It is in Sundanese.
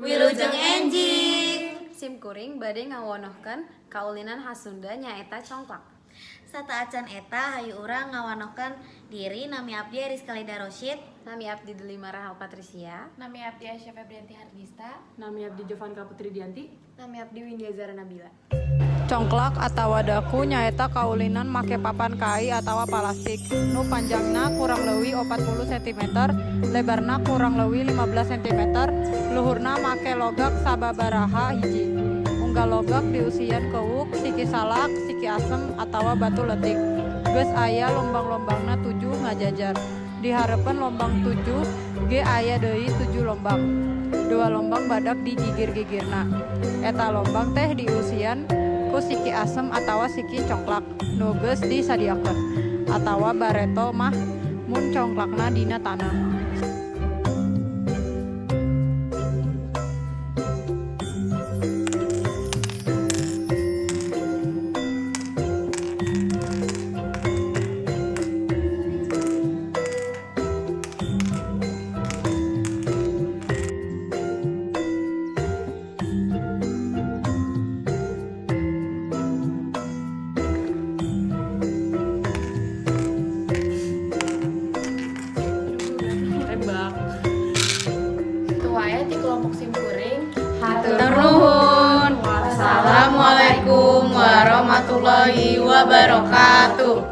Wilujeng enjing. Sim kuring bade ngawanohkeun kaulinan khas Sunda, nyaeta congklak. Sateuacan eta, hayu urang ngawanohkeun diri. Nami abdi Eriska Lida Rosyid. Nami abdi Delima Rahel Patricia. Nami abdi Aisyah Febrianti Hardista. Nami abdi Jovanka Putri Dianti. Nami abdi Windia Zara Nabila. Congklak atawa daku nyaeta kaulinan make papan kai atawa palastik nu panjangna kurang leuwih 40 cm, lebarna kurang leuwih 15 cm, luhurna make logak sababaraha hiji. Unggal logak diusian kewuk, siki salak, siki asem atawa batu leutik. Geus aya lombang-lombangna tujuh ngajajar. Di hareupeun lombang tujuh ge aya deui tujuh lombang. Dua lombang badak di gigir-gigirna. Eta lombang teh diusian ku siki asem atawa siki congklak nu geus disadiakeun, atawa bareto mah mun congklakna dina taneuh. Tembak. Kitu wae ti kelompok sim kuring. Hatur nuhun. Wassalamualaikum warahmatullahi wabarakatuh.